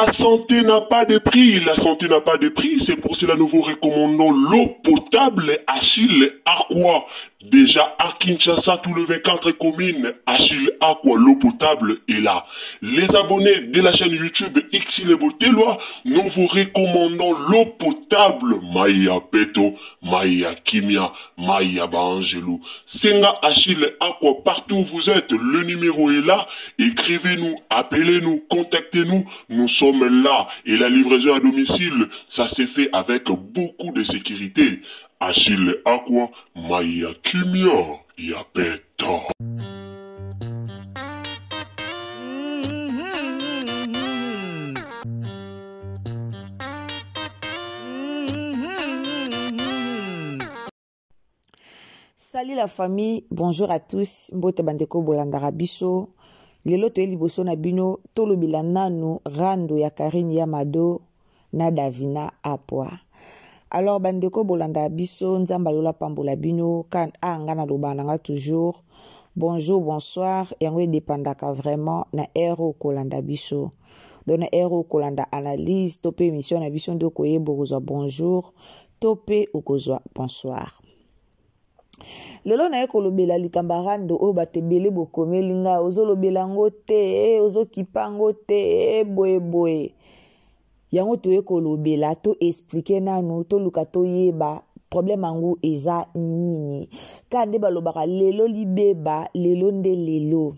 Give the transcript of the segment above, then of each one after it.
La santé n'a pas de prix, la santé n'a pas de prix, c'est pour cela nous vous recommandons l'eau potable Achille Aqua. Déjà à Kinshasa, tous les 24 communes, Achille Aqua, l'eau potable est là. Les abonnés de la chaîne YouTube Xile Boteloi, nous vous recommandons l'eau potable Maya Peto, Maya Kimia, Maya Baangelou. Senga Achille Aqua, partout où vous êtes, le numéro est là. Écrivez-nous, appelez-nous, contactez-nous. Nous sommes là. Et la livraison à domicile, ça s'est fait avec beaucoup de sécurité. Achille Aqua, Maya Kimia, Yapeta. Salut la famille, bonjour à tous. Mbote bandeko bolandaka biso. Lelo toye liboso na bino tolobela nanu rando ya Karine Yamado na Davina Apwa. Alors bandeko bolandaka biso, Nzambe alola pambola bino kan a nga na loba na nga toujours. Bonjour, bonsoir, yango edépendaka vraiment na heure okolanda biso. Donc na heure okolanda analyse to pe émission na biso nde okoyeba okozwa bonjour to pe okozwa bonsoir. Lelo naye kolobela likambo ya rando oyo bato ebele bokomeli nga, ozolobela yango te, ozokipa yango te, boye boye. Yango toye kolobela, to expliquer nanu, toluka toyeba problème yango eza nini. Kaka nde balobaka lelo libeba, lelo nde lelo.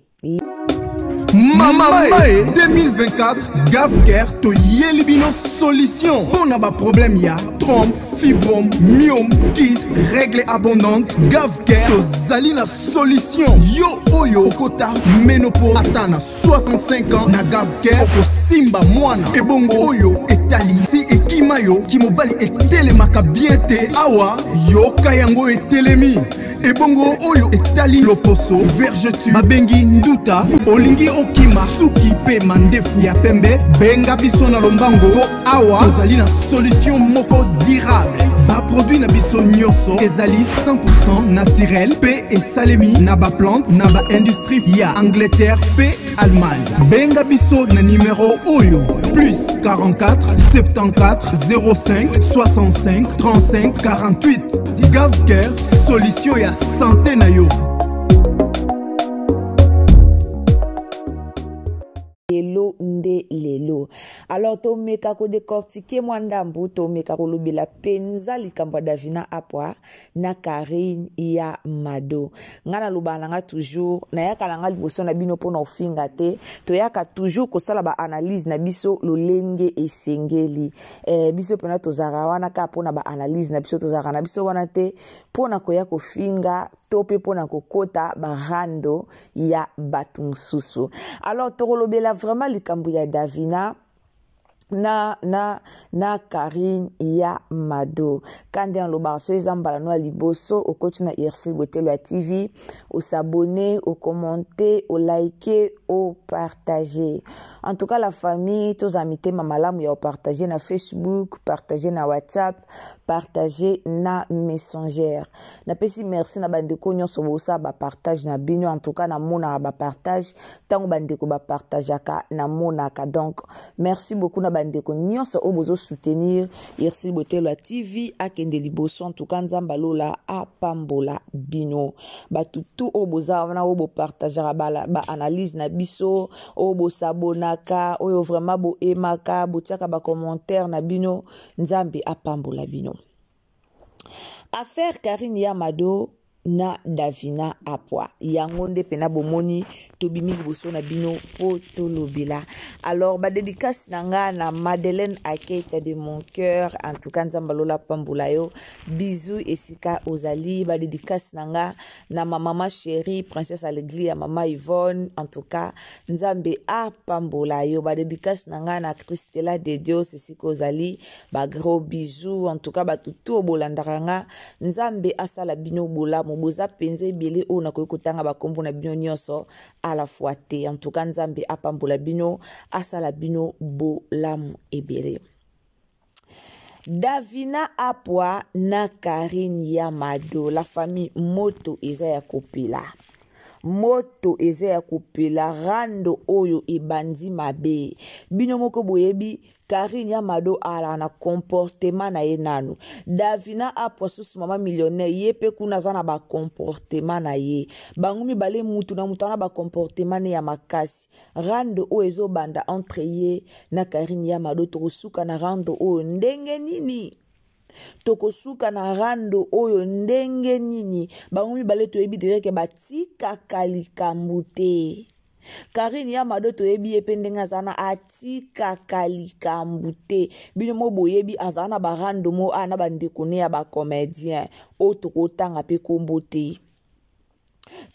Mama Mae 2024 Gavcare toyeli bino solution mpo na baproblème ya trompe, fibrome, myome, kyste, règle abondante. Gavcare tozali na solution. Yo oyo okota ménopause ata na 65 ans, na Gavcare okosimba mwana. Ebongo oyo etali si ekima yo kimobali etelemaka bien te, awa yoka yango etelemi. Ebongo oyo etali loposo vergeture babengi nduta, olingi okima suki pe mandefu ya pembe, benga biso na lombango po awa tozali na solution moko durable. Ba produit na biso nyonso ezali 100% naturel pe esalemi na ba plante na ba industrie ya Angleterre pe Allemagne. Benga biso na numéro oyo plus 44 74 05 65 35 48. Gavcare, solution ya santé na yo. Lelo nde lelo. Alors tomeka kodécortiquer mwa ndambu, tomeka kolobela mpenza likambo ya Davina Apwa na Karine ya Mado. Nga nalobaka na nga toujours, nayaka na nga liboso na bino mpona ofinga te, toyaka toujours kosala ba analyse na biso lolenge esengeli. Biso mpena tozalaka wana kaka mpona ba analyse na biso, tozalaka na biso wana te mpona koya kofinga to mpe mpona kokota ba rando ya bato mosusu. Alors tokolobela vraiment likambo ya Davina na Karine ya Mado. Kande en lobaka so eza mbala no ya liboso okoti na Ursule Botelo ya TV, osabonner, okommente, olike, opartager. En tout cas la famille, tozala mitema malamu ya opartager na Facebook, partager na WhatsApp, partager na Messenger. Napesi merci na bandeko nyonso bosala ba partage na bino. En tout cas namonaka ba partage ntango bandeko ba partageaka namonaka. Donc merci beaucoup na bandeko nyonso oyo bozo soutenir Ursule Botelo ya TV akende liboso. En tout cas Nzambe alola apambola bino. Bato tout oyo boza wana oyo bopartageaka ba analyse na biso, oyo bosabonaka, oyo vraiment boaimaka, botiaka ba commentaire na bino, Nzambe apambola bino. Affaire Karine Yamado na Davina Apwa, yango nde pena bomoni tobimi liboso na bino po tolobela. Alors ba dédicace na nga na Madeleine Aketa de mon cœur, en tout cas Nzambe alola pambola yo, bisous esika ozali. Ba dédicace na nga na ma maman chérie Princesse Alegria ya mama Yvonne, en tout cas Nzambe apambola yo. Ba dédicace na nga na Christella de Dios esika ozali, ba gros bisous. En tout cas bato tout bolandaka nga, Nzambe asala bino bolamu, boza penza ebele oyo nakoki kotanga bakombo na bino nyonso à la fois te. En tout cas Nzambe apambola bino, asala bino bolamu ebele. Davina Apwa na Karine Yamado, la famille moto eza ya kopela. Moto eza ya kopela, rando oyo ebandi mabe. Bino moko boyebi Karine ya Mado ala na comportement na ye nanu. Davina apwa susu mama millionnaire ye pe kuna aza na ba comportement na ye. Bango mibale mutu na mutu na ba comportement ne ya makasi. Rando oyo ezobanda entre ye na Karine ya Mado, tokosuka na rando oyo ndenge nini? Tokosuka na rando oyo ndenge nini? Bango mibale toyebi deja ke batikaka likambo te. Karine ya Mado toyebi ye mpe ndenge aza na atikaka likambo te. Bino mo boyebi azala na barando mo a na bandeko ne ya bacomédien oyo tokotanga mpe kombo te.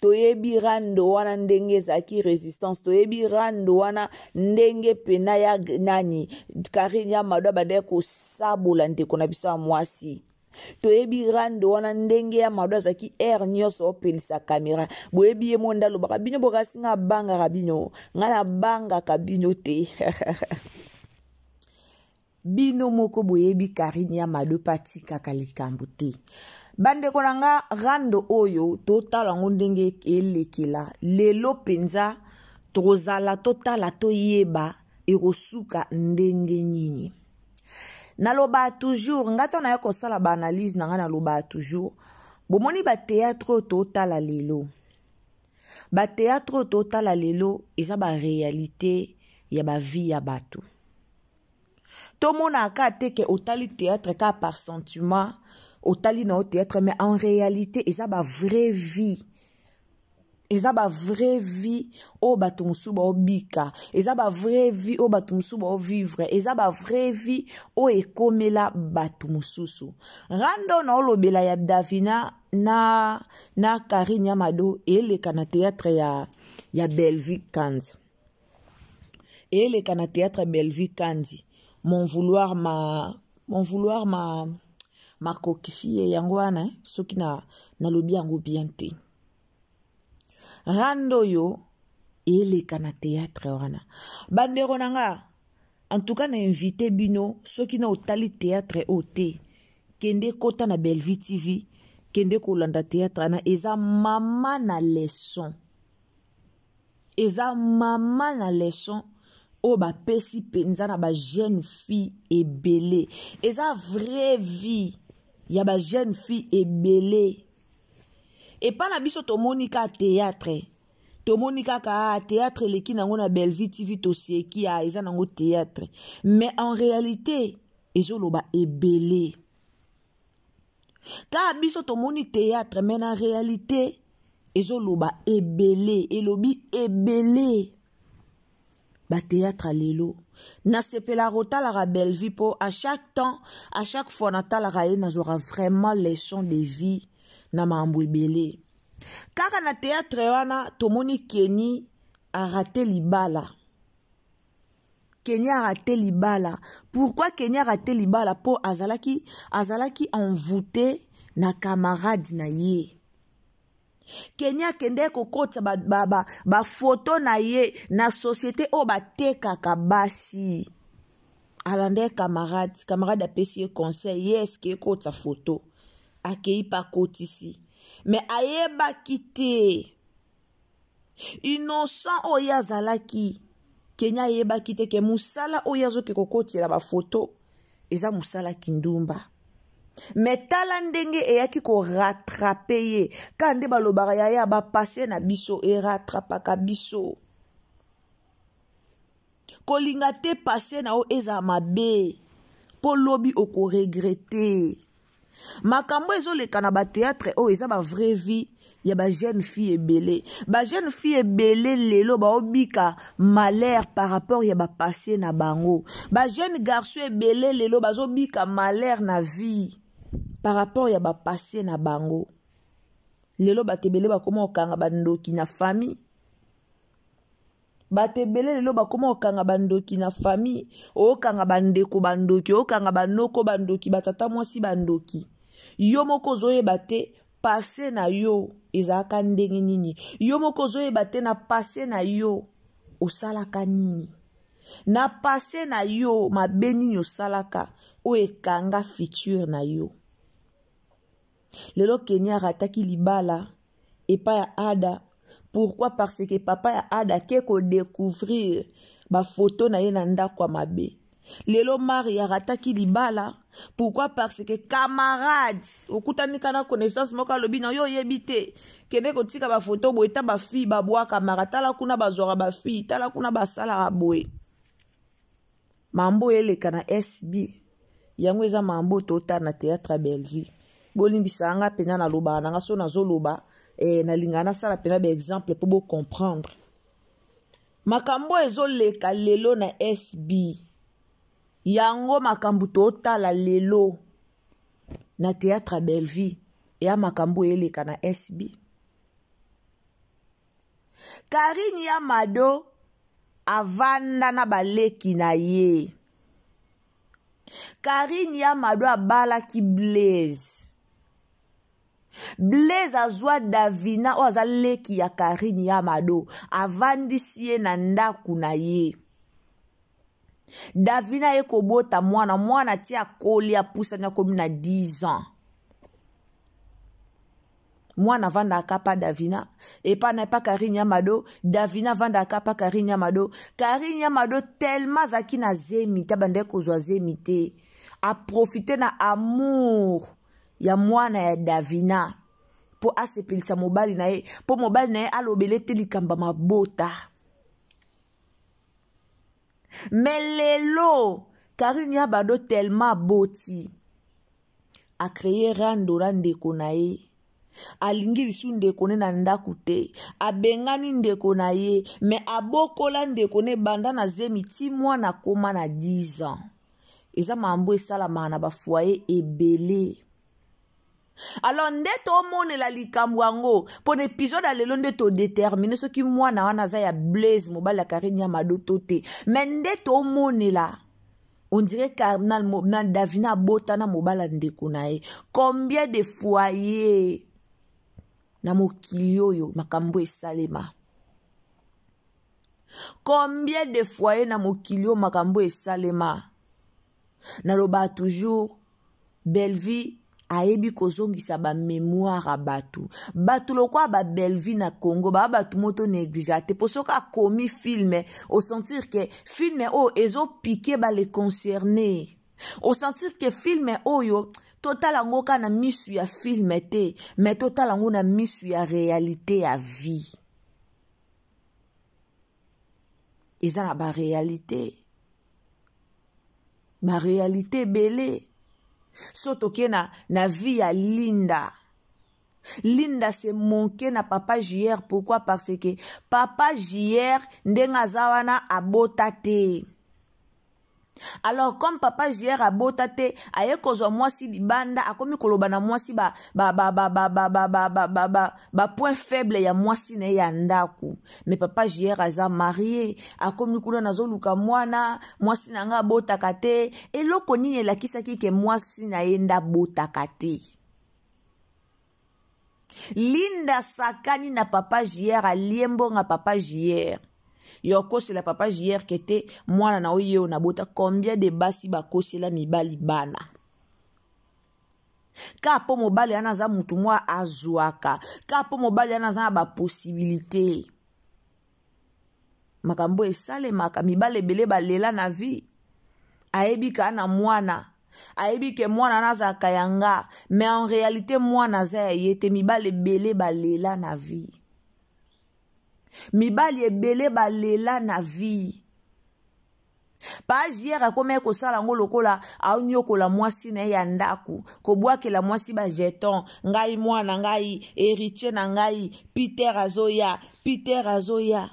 Toyebi rando wana ndenge ezalaki resistance, toyebi rando wana ndenge pena ya nani Karine ya Mado abandaki kosabola ndeko na biso ya mwasi. Toyebi rando wana ndenge ya Mado azalaki aire nyonso opelisa kamera. Boyebi ye monda alobaka bino bokasi nga abangaka bino, nga nabangaka bino te. Bino moko boyebi Karine ya Mado mpe atikaka likambo te. Bandeko na nga, rando oyo totala yango ndenge elekela lelo mpenza, tokozala totala toyeba ekosuka ndenge nini. Nalobaka toujours, nga ntango naya kosala baanalyse na nga, nalobaka toujours, bomoni batheatre oyo totala lelo, batheatre oyo totala lelo eza barealité ya bavie ya bato. Tomonaka te ke otali théâtre kaka par sentiment, otali na yo théâtre, mais en réalité eza ba vraie vie, eza ba vraie vie oyo bato mosusu baobika, eza ba vraie vie oyo bato mosusu baovivre, eza ba vraie vie oyo ekomela bato mosusu. Rando na olobela ya Davina na Karine ya Mado eleka na théâtre ya Bellevue Kanzi. Eleka na théâtre Bellevue Kanzi. Mon vouloir ma, mon vouloir ma, ma kokifie yango wana, soki na nalobi yango bien te. Rando yo eleka na théâtre wana. Bandeko na nga, en tout cas na invité bino soki na otali théâtre o te, kende kota na Bellevue TV, kende kolanda théâtre wana, eza mama na leçon. Eza mama na leçon oyo bapesi mpenza na ba jeune fille ebele. Eza vraie vie ya ba jeune fille ebele. Epa na biso tomoni ka théâtre, tomoni kaka, ah, théâtre eleki nango na Bellevue TV, toseki, ah, eza nango théâtre, mais en réalité ezoloba ebele. Ka biso tomoni théâtre, mais na réalité ezoloba ebele, elobi ebele. Ba théâtre lelo nasepela kotalaka Bellevue po à chaque temps, à chaque fois natalaka ye, nazwaka vraiment leçon de vie na mambo ebele. Kaka na théâtre wana tomoni Kenny a raté libala. Kenny a raté libala. Pourquoi Kenny a raté libala? Po azalaki envoûté na camarade na ye. Kenny akende kokotisa ba photo na ye na société oyo batekaka basi. Alande camarade, camarade apesi ye conseil, ye est-ce que ekotisa photo? Akei pa kotisi. Mais ayebaki te. Innocent oyo azalaki, Kenny ayebaki te ke mosala oyo azoke kokotela ba photo eza mosala kindumba. Mais tala ndenge eyaki ko rattraper ye. Ka nde balobaka yaya ba passé na biso e rattrapaka biso. Kolinga te passé na yo eza mabe po lobi oko regretter. Makambo ezoleka na ba théâtre oyo eza ba vraie vie ya ba jeune fille ebele. Ba jeune fille ebele lelo baobika malheur par rapport ya ba passé na bango. Ba jeune garçon ebele lelo bazobika malheur na vie par rapport ya ba passé na bango. Lelo bato ebele bakoma kokanga bandoki na famille. Bato ebele lelo bakoma kokanga bandoki na famille, okanga bandeko bandoki, okanga banoko bandoki, batata mwasi bandoki. Yo moko ozoyeba te passé na yo ezalaka ndenge nini. Yo moko ozoyeba te na passé na yo osalaka nini. Na passé na yo mabe nini osalaka oyo ekanga futur na yo. Lelo Kenny arataki libala epai ya Ada. Pourquoi? Parce que papa ya Ada ake kodécouvrir bafoto na ye na ndako ya mabe. Lelo Maria arataki libala. Pourquoi? Parce que camarade okutani kana connaissance moko alobi na yo oyebi te, kende kotika bafoto boye, ta bafille babwaka mara, tala kuna bazwaka bafille, tala kuna basalaka boye. Mambo eleka na SB yango eza mambo totala na théâtre ya Bellevue. Bolimbisa nga mpenza, nalobaka na nga so nazoloba nalingaka nasala mpenza baexemple mpo bocomprendre makambo ezoleka lelo na SB. Yango makambo totala lelo na théâtre ya Bellevue eya makambo eleka na SB. Karine ya Mado avanda na baleki na ye. Karine ya Mado abalaki Blaise. Blaise azwa Davina oyo aza leki ya Karine ya Mado, avandisi ye na ndako na ye. Davina ye kobota mwana, mwana ti akoli apusani akomi na 10 ans. Mwana avandaka pa Davina epa na epa Karine ya Mado. Davina avandaka pa Karine ya Mado. Karine ya Mado tellement azalaki na zemi te, abandaki kozwa zemi te, aprofite na amour ya mwana ya Davina mpo asepelisa mobali na ye, mpo mobali na ye alobele te likambo ya mabota. Me lelo Karine ya Mado tellement aboti, acreye rando na ndeko na ye, alingi lisu ndeko ne na ndako te, abengani ndeko na ye, me abokola ndeko ne banda na zemi ti mwana akoma na 10 ans. Eza mambo esalamaka na bafoyer ebele. Alors nde tomonela likambo yango mpo na episode ya lelo nde todetermine soki mwana wana aza ya Blaise mobali ya Karine ya Mado to te. Me nde tomonela on dirait na, na Davina abota na mobali ya ndeko na ye. Combien de foyer na mokili oyo makambo esalema? Combien de foyer na mokili oyo makambo esalema? Nalobaka toujours, Bellevue ayebi kozongisa bamemoire ya bato. Bato lokola babellevue na Congo baa bato moto néglige te, mpo soki akomi filme, osentir ke filme oyo ezopike bale concerné, osentir ke filme oyo totala yango kaka na misu ya filme te, me totala yango na misu ya réalité ya vie. Eza na baréalité, baréalité ebele. So toke na vie ya Linda. Linda se manque na papa JR. Pourquoi? Parce que papa JR ndenge aza wana abota te. Alors comme papa JR abota te, aye kozwa mwasi libanda, akomi koloba na mwasi ba ba ba ba ba ba ba ba ba ba ba ba point faible ya mwasi na ye ya ndako. Mais papa JR aza marié, akomi kuna nazoluka mwana, mwasi na nga abotaka te. Eloko nini elakisaki ke mwasi na ye nde abotaka te? Linda sakani na papa JR, alie mbonga papa JR. Yo akosela papa JR ke te mwana na oyo nabota. Combien de basi bakosela mibali bana? Ka po mobali wana aza mutu mwa azwaka, ka po mobali wana aza na bapossibilité. Makambo esalemaka, mibali ebele balela na vie. Ayebi ka na mwana, ayebi ke mwana wana azalaka ya nga, mais en réalité mwana aza ya ye te. Mibali ebele balela na vie, mibali ebele balela na vie. Pa JR akomaki kosala yango lokola aonyokola mwasi na ye ya ndako, kobwakela mwasi bajeton, ngai mwana ngai héritier na ngai Peter azoya, Peter azoya.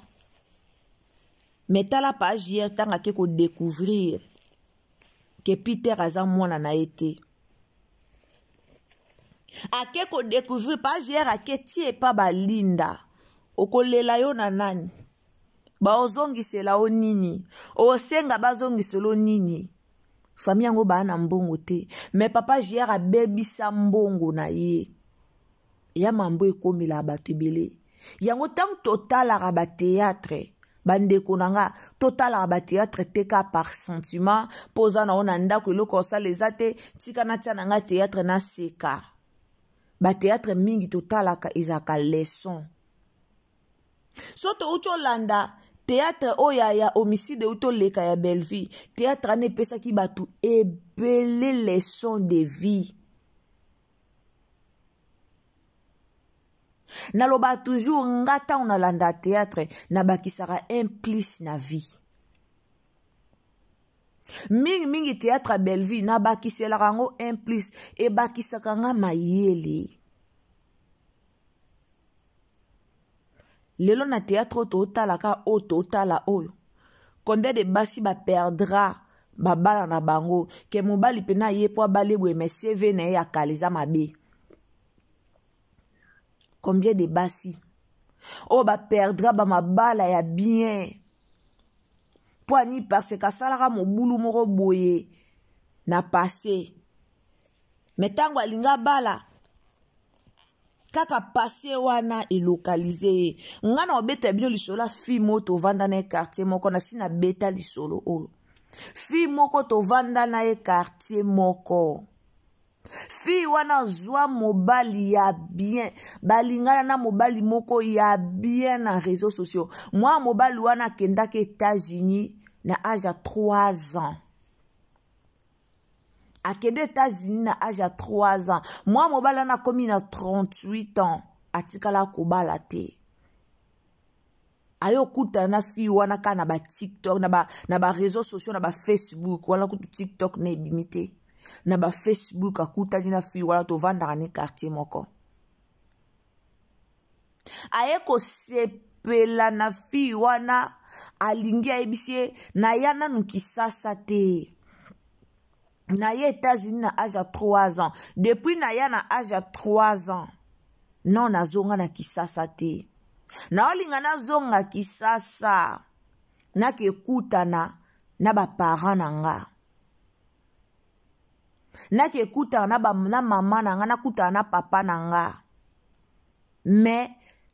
Me tala pa JR ntango ake kodécouvrir ke Peter aza mwana na ye te, ake kodécouvrir pa JR ake tie epa balinda. Okolela yo na nani? Baozongisela yo nini? Osenga bazongisela yo nini? Famille yango baa na mbongo te, me papa JR abebisa mbongo na ye ya mambo ekomela bato ebele. Yango ntango totalaka bateatre, bandeko na nga, totalaka bateatre te ka par sentiment, mpo oza na yo na ndako eloko osala eza te, tika natia na nga teatre naseka. Bateatre mingi totalaka ezalaka leçon. So touti olanda théâtre oyo ya, ya homicide euti oleka ya Bellevue, théâtre wana epesaki bato ebele leçon de vie. Naloba toujours, nga ntango nalanda théâtre, nabakisaka un plus na vie. Mingimingi théâtre ya Bellevue, nabakiselaka yango un plus, ebakisaka nga mayele. Lelo na théâtre oyo totalaka, oyo totala oyo, combien de basi baperdra babala na bango ke mobali mpena ye mpo abale boye, mais CV na ye ya kala eza mabe. Combien de basi oyo baperdra bamabala ya bien mpo ani? Parce que asalaka mobulu moko boye na passé, mais ntango alingi abala, kaka passé wana elokalize ye. Nga na obeta bino lisolo ya fille moko tovanda na ye quartier moko. Na si nabeta lisolo oyo, fille moko tovanda na ye quartier moko. Fille wana azwa mobali ya bien, balingana na mobali moko ya bien na réseaux sociaux. Mwa mobali wana akendaki États-Unis na age ya 3 ans. Akende États-Unis na age ya 3 ans. Mwa mobali wana akomi na 38 ans, atikala kobala te. Aye okutana na fille wana kaka na baTikTok, na baréseaux sociaux, na baFacebook wana. Kutu TikTok na ebimi te, na baFacebook akutani na fille wana. Tovandaka ni quartier moko. Aye kosepela na fille wana, alingi, ayebisi ye: naya nanu Kisasa te, naye États-Unis na age ya 3 ans. Depuis naya na age ya 3 ans, non, nazonga na Kisasa te. Naolinga nazonga Kisasa, nakekutana na baparent na nga, nakekutana na mama na nga, nakutana na papa na nga, mais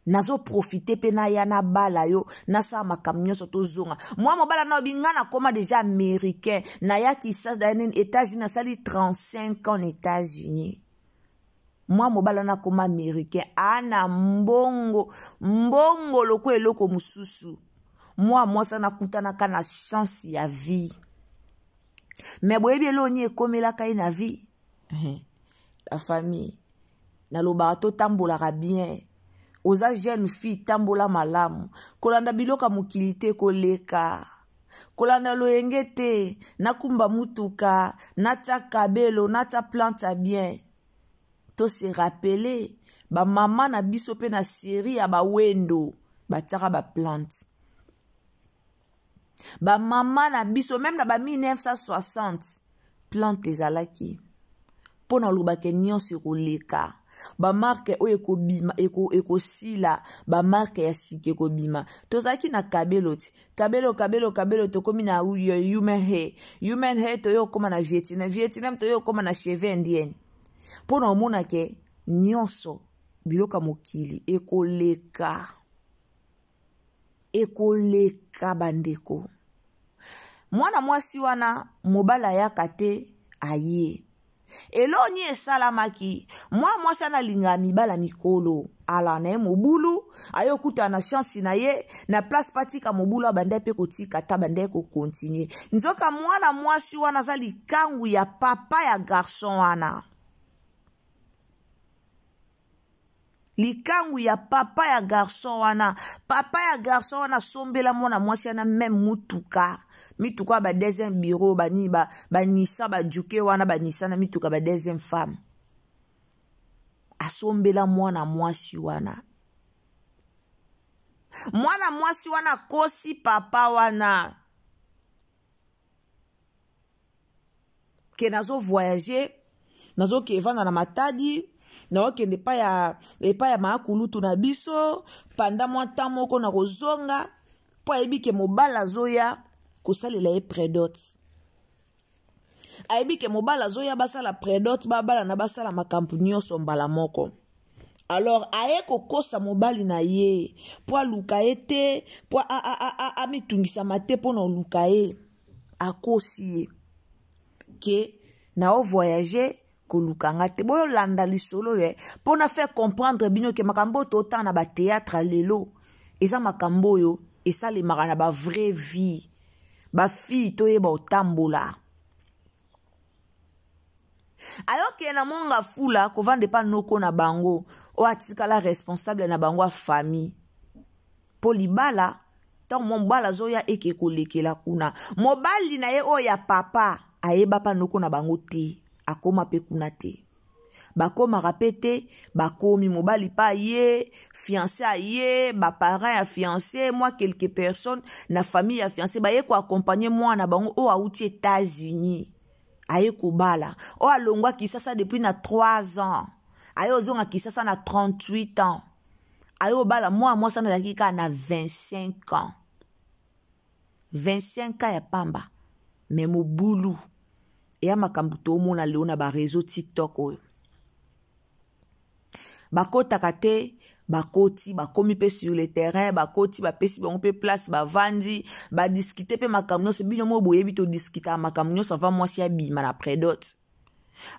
nazoprofite mpe naya nabala yo, nasala makambo nyonso, tozonga. Mwa mobala na obi nga nakóma déjà américain, nayaki États-Unis, nasali 35 ans na États-Unis. Mwa mobala nakóma américain, ana mbongo, mbongo lokola eloko mosusu. Mwa mwasi anakutanaka na chance ya vie, mais boyebi eloko nini ekomelaka ye na vie? La famille, nalobaka totambolaka bien. Oza jeune fille, tambola malamu, kolanda biloko ya mokili te, koleka kolanda loyenge te. Nakumba mutuka, natia kabelo, natia plante ya bien. To se rappeler bamama na biso mpe na série ya bawendo batiaka baplante. Bamama na biso, même na ba 1960, plante ezalaki. Mpo na olobake nyonso ekoleka, bamarque oyo ekobima, ekosila, bamarque ya sika ekobima. Tozalaki na kabelo ti kabelo, kabelo, kabelo, tokómi na human hair, human hair, toyo okóma na Vietnam, Vietnam, toyo okóma na cheveux indienne. Mpo na omona ke nyonso biloko ya mokili ekoleka, ekoleka. Bandeko, mwana mwasi wana mobali ayaka te, aye eloni esalamaki. Mwana mwasi wana alingaka mibala mikolo, ala na ye mobulu, aye okutana na chance na ye na place patika mobulu, abanda mpe kotika ata banda ye kokontinue. Nzoka mwana mwasi wana aza likangu ya papa ya garçon wana, likangu ya papa ya garçon wana. Papa ya garçon wana asombela mwana mwasi wana même mutuka, mituka ba deuxième bureau, bani banisa ba bajuke wana, banisa na mituka ba deuxième femme. Asombela mwana mwasi wana. Mwana mwasi wana akosi papa wana ke nazovoyage, nazoke evanda na Matadi, naokende epai ya maakulutu na biso panda mwa temps moko, na kozonga, mpo ayebi ke mobali azoya kosalela ye pré-dot. Ayebi ke mobali azoya, basala pré-dot, babala na basala makambo nyonso mbala moko. Alors aye kokosa mobali na ye mpo aluka ye te, mpo amitungisama te mpo na oluka ye. Akosi ye ke nao voyage, koluka nga te. Boyolanda lisolo oyo mpo na faire comprendre bino ke makambo oyo totanga na bathéâtre lelo. Eza makambo oyo esalemaka na ba vraie vie. Ba fille toyeba otambola. Ayokende na monga fula kovanda epa noko na bango oyo atikala responsable na bango ya famille. Po libala ntango mwa mobali azoya eke kolekela kuna. Mobali na ye oyo ya papa ayeba pa noko na bango te, akoma pe kuna te. Bakomaka pe te, bakomi mobali pa ye, fiancé aye, ba parents ya fiancé, moi quelques personnes na famille ya fiancé baye ko accompagner mwana bango oyo awuti États-Unis. Aye kobala. Oyo alongwa Kisasa depuis na 3 ans. Aye ozonga Kisasa na 38 ans. Aye obala mwana mwasi wana azalaki kaka na 25 ans. 25 ans ya pamba. Mais mobulu eya makambo toomona lelo na ba réseau TikTok oyo. Bakotaka te, bakoti, bakomi pe sur le terrain, bakoti, bapesi bango pe place, bavandi, badiscute pe makambo nyonso. Bino moko boyebi todiskutaka makambo nyonso avant mwasi abima na prédot.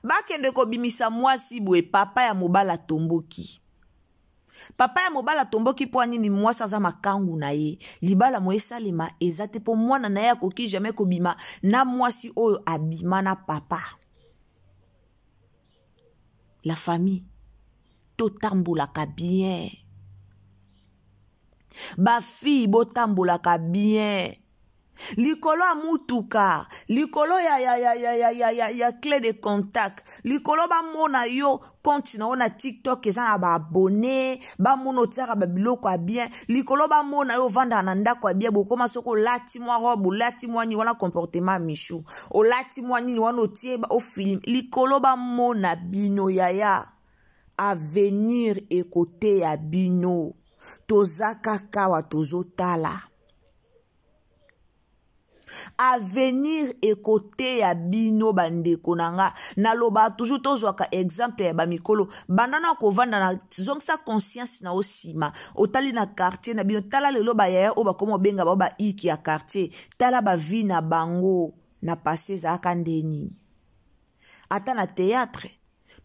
Bakende kobimisa mwasi boye, papa ya mobali atomboki. Papa ya mobali atomboki mpo nini? Mwasi aza makangu na ye. Libala moye esalema eza te mpo mwana na ye akoki jamais kobima na mwasi oyo abima na papa. La famille, totambolaka bien. Ba fille botambolaka bien. Likolo ya mutuka, likolo ya clé de contact, likolo bamona yo compte na yo na TikTok eza na ba abonné, bamona otiaka ba biloko ya bien, likolo bamona yo ovandaka na ndako ya bien, bokoma soki olati mwa robe, olati mwa nini wana comportement Michou, olati mwa nini wana otie ba, ofilme, likolo bamona bino yaya, avenir ekoteya bino, toza kaka wa tozotala. Avenir ekoteya bino bandeko na nga. Nalobaka toujours tozwaka exemple ya bamikolo. Banda na kovanda na zongisa conscience na osima. Otali na quartier na bino, tala lelo ba yaya oyo bakoma obenga bao ba iki ya quartier. Tala ba vie na bango na passé ezalaka nde nini. Ata na théâtre,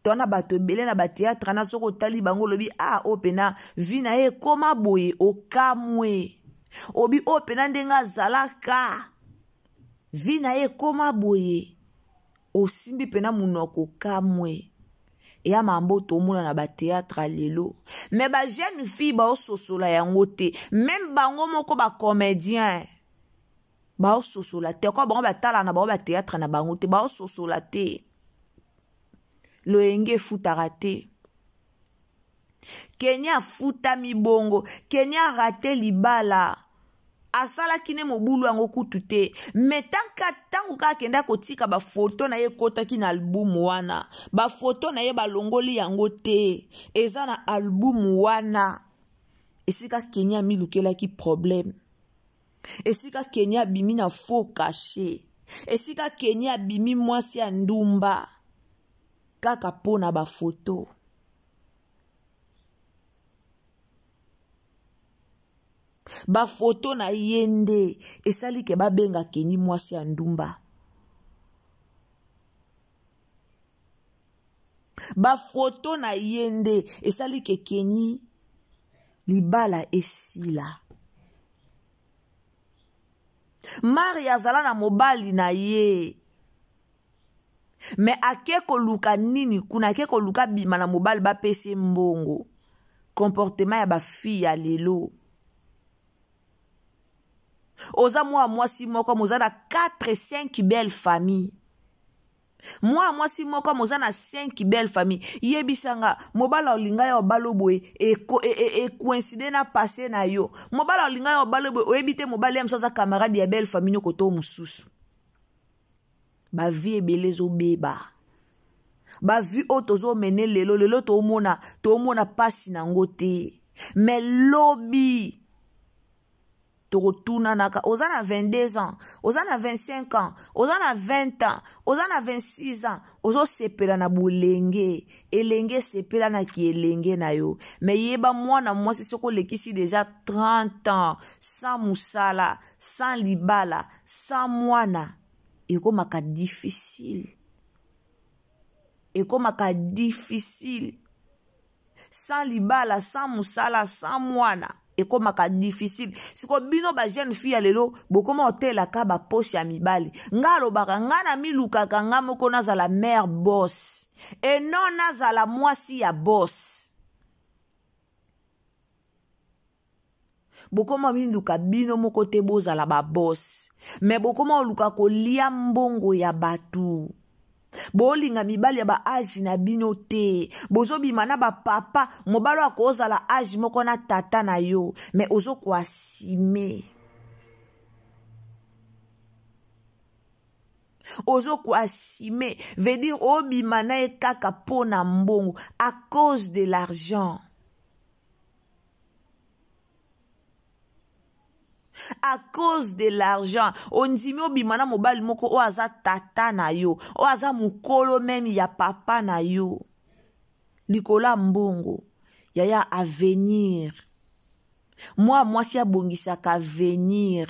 to na bato ebele na ba théâtre na soko otali bango olobi, ah, oyo pena vie na ye ekoma boye, okamwe. Obi oyo pena ndenge azalaka, vie na ye ekoma boye, osimbi pena monoko okamwe. Eya mambo tomona na ba théâtre ya lelo. Mais ba jeune fille baososola yango te. Même bango moko ba comédien baososola te. Kwa bango batala na bango ba théâtre na bango te, baososola te. Loyenge efutaka te. Kenya afutami bongo. Kenya rate libala. Asalaki ne mobulu yango kutu te. Mais tango kaka akenda kotika ba photo na ye ekotaki na album wana. Ba photo na ye balongoli yango te. Eza na album wana. Esika Kenya amilukelaki problème. Esika Kenya abimi na faux cachet. Esika Kenya abimi mwasi ya ndumba. Kaka po na ba photo. Ba photo na ye nde esali ke babenga Kenny mwasi ya ndumba. Ba photo na ye nde esali ke Kenny libala esila. Maria azala na mobali na ye. Mais ake koluka nini kuna, ake koluka bima na mobali bapesi mbongo. Comportement ya ba fille ya lelo. Oza mwa mwasi moko, moza na 4 5 belles familles. Mwa mwasi moko, moza na 5 belles familles. Yebisanga, mobali olinga ya obalo boye, e coïncide na passé na yo. Mobali olinga ya obalo boye, oyebi te mobali ya mosusu aza camarade ya belle famille noko to mosusu. Ba vie ebele ezobeba. Ba vie oyo tozomene lelo, lelo tomona pasi nango te. Mais lobi tokotunanaka, oza na 22 ans, oza na 25 ans, oza na 20 ans, oza na 26 ans, ozosepela na bolenge, elenge esepela na ki elenge na yo. Mais yeba mwana mwasi soki olekisi déjà 30 ans sans musala, sans libala, sans mwana, ekomaka difficile. Ekomaka difficile. Sans libala, sans musala, sans mwana. Ekomaka difficile. Siko bino ba jeune fille ya lelo bokoma otelaka ba poche ya mibali. Nga alobaka nga na milukaka nga moko nazala mère boss et non nazala mwasi ya boss. Bokoma miluka bino moko te bozala ba boss, mais bokoma oluka kolia mbongo ya bato. Bolinga mibali ya ba age na bino te. Bozobima na ba papa, mobali oyo akozala age moko na tata na yo, mais ozo koassumer. Ozo koassumer, veut dire obima na ye kaka po na mbongo, à cause de l'argent. À cause de l'argent, ondimi obima na mobali moko oyo aza tata na yo, oyo aza mokolo meme ya papa na yo. Likolo ya mbongo, yaya avenir. Mwa mwasi abongisaka avenir.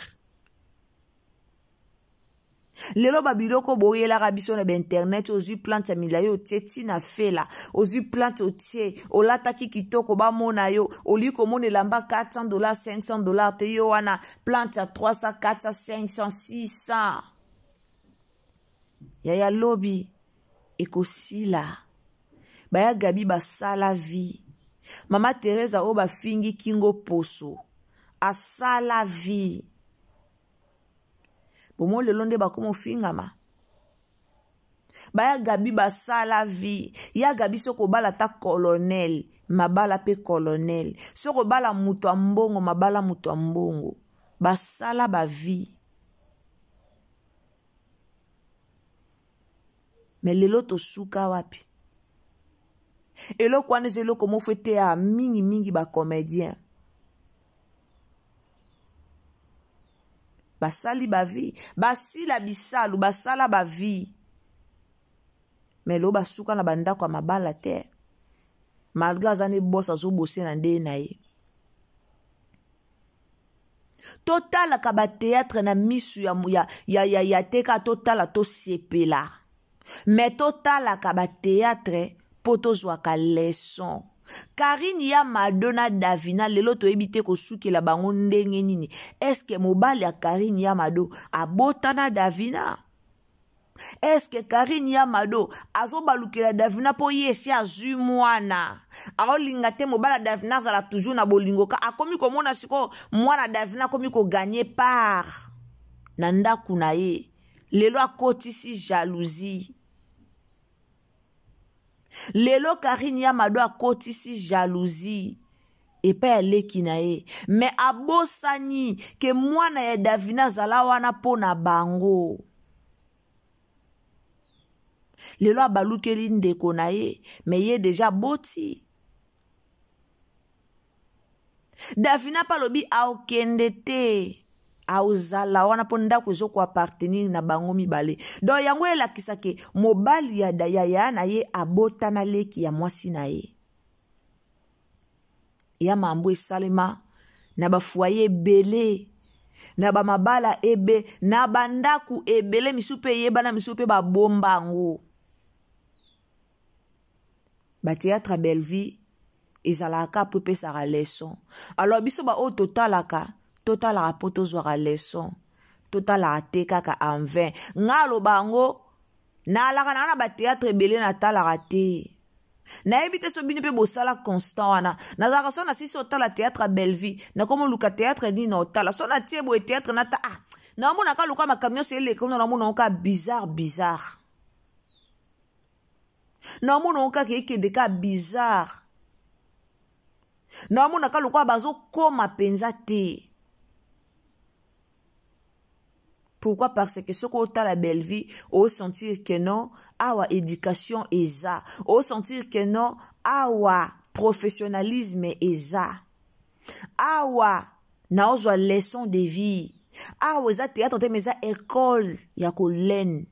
Lelo ba biloko boyelaka biso na ba internet, ozwi plante ya milayi otie ti na fela, ozwi plante otie, olataki kitoko bamona yo, olingi komona elamba 400 $, 500 $ te, yo wana plante ya 300, 400, 500, 600. Yaya lobi ekosila. Baya Gabi basala vie. Mama Teresa oyo bafingi kingo poso asala vie. Bomo lelo nde bakoma ofingama. Baya Gabi basala vie. Ya Gabi soko bala ta colonel, mabala pe colonel. Soko bala moto ya mbongo, mabala moto ya mbongo. Basala ba vie. Mais lelo tosuka wapi? Eloko wana eza eloko moko eteya mingi mingi ba comédien. Basali ba vie, basila bisalu, basala ba vie. Mais lelo basuka na bandako ya mabala te. Malgré aza ne boss azobose na nde na ye. Totalaka ba théâtre na misu ya teka, totala tosepela. Mais totalaka ba théâtre po tozwaka leçon. Karine ya Mado na Davina lelo toyebi te kosukela bango ndenge nini. Est-ce que mobali ya Karine ya Mado abota na Davina? Est-ce que Karine ya Mado azobalukela Davina po ye esi azwi mwana? Aolinga te mobali ya Davina azala toujours na bolingo ka akomi komona sikoyo mwana Davina akomi kogagner part na ndako na ye. Lelo akotisi jalousie. Lelo Karine ya Mado akotisi jalousie epai ya leki na ye, mais abosani ke mwana ya Davina azala wana mpo na bango. Lelo abalukeli ndeko na ye, mais ye deja aboti. Davina pa alobi aokende te, aozala wana mpo ndako ezoko appartenir na bango mibale. Donc yango elakisa ke mobali ya ya na ye abota na leki ya mwasi na ye. Ya mambo esalema na ba foyer ebele, na ba mabala ebe, na ba ndaku ebele, misu pe eyebana, misu pe babomba yango. Ba théâtre ya Bellevue ezalaka po epesaka leçon. Alors biso ba oyo totalaka, totalaka po tozwaka leçon. Totalaka te kaka en vain. Nga aloba yango, nalaka na ba théâtre ebele natalaka te. Nayebi te so bino mpe bosala constant wana. Nazalaka so nasisi otala théâtre ya Bellevue, nakomi oluka théâtre nini na otala. So natie boye théâtre nata, ah, naomonaka lokola makambo nyonso eleka kuna, naomona kaka bizarre, bizarre. Naomona kaka ekende kaka bizarre. Naomonaka lokola bazokoma mpenza te. Pourquoi? Parce que soki otala Bellevue, o sentir que non, awa éducation eza. O sentir que non, awa professionnalisme eza. Awa naozwa leçon de vie. Awa eza théâtre te, mais eza école ya kolene.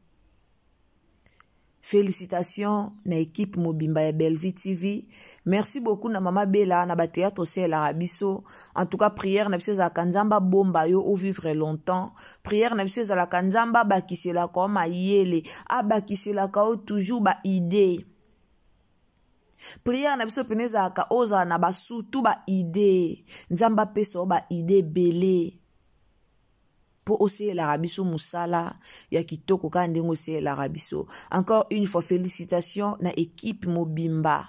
Félicitations na équipe mobimba ya Bellevue TV. Merci beaucoup na Mama Bella na ba théâtre aussi la biso. En tout cas prière na biso za kanzamba bomba yo au vivre longtemps. Prière na biso za kanzamba bakisela ko mayele, abakisela ka toujours ba idée. Prière na biso pene ezalaka ozala na basutu ba idée. Nzambe apesa yo ba idée ebele mpo osalelaka biso mosala ya kitoko kaka ndenge osalelaka biso. Encore une fois, félicitations na équipe mobimba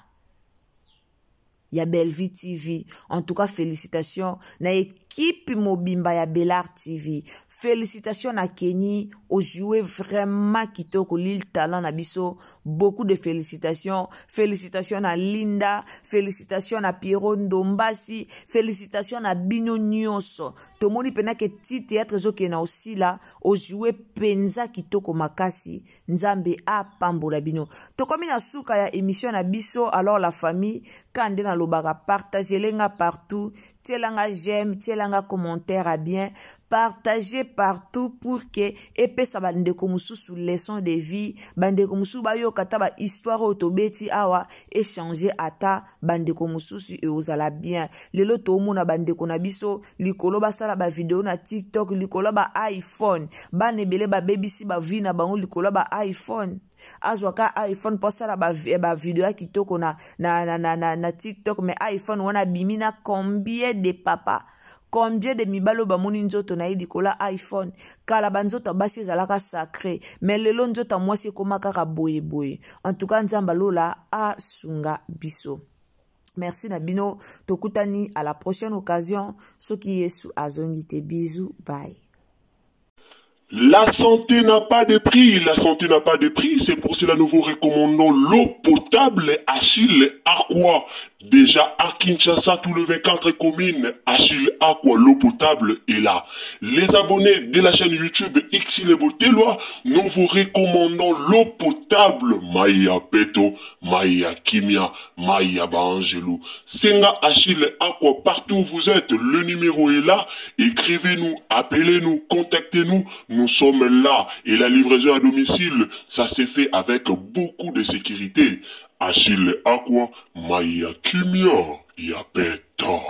ya Bellevue TV. En tout cas, félicitations na équipe mobimba ya Bellar TV. Félicitations na Kenny, ojoué vraiment kitoko lil talent na biso. Beaucoup de félicitations. Félicitations na Linda, félicitations na Pierrot Ndombasi, félicitations na bino nyonso. Tomoni pena ke ti théâtre ezokende na osila, ojoué penza kitoko makasi. Nzambe apambola bino. Tokomi na suka ya émission na biso. Alors la famille, ka nde nalobaka, partagele nga partout, tielanga j'aime, tielanga commentaire à bien, partagez partout pour que epesa bandeko mosusu leçon de vie, bandeko mosusu bayoka ata ba histoire oyo tobeti awa, échanger ata bandeko mosusu e ozala bien. Lelo toomona bandeko na biso likolo basala ba video na TikTok likolo ba iPhone, bana ebele babebisi ba vie na bango likolo ba iPhone. Azwaka iPhone mpo asala ba video ya kitoko na TikTok, mais iPhone wana abimi na combien de papa, combien de mibali oyo bamoni nzoto na ye likolo ya iPhone. Kala banzoto ya basi ezalaka sacré, mais lelo nzoto ya mwasi ekóma kaka boyeboye. En tout cas, Nzambe alola asunga biso. Merci na bino, tokutani à la prochaine occasion soki Yesu azongi te. Bisous, bye. La santé n'a pas de prix, la santé n'a pas de prix, c'est pour cela nous vous recommandons l'eau potable Achille Aqua. Déjà à Kinshasa, tout le 24 communes, Achille Aqua, l'eau potable est là. Les abonnés de la chaîne YouTube Xile Boteloi, nous vous recommandons l'eau potable Maya Peto, Maya Kimia, Maya Baangelou. Senga Achille Aqua, partout où vous êtes, le numéro est là. Écrivez-nous, appelez-nous, contactez-nous, nous sommes là. Et la livraison à domicile, ça s'est fait avec beaucoup de sécurité. Achille Aqua, Maya Kimia, Yapeto.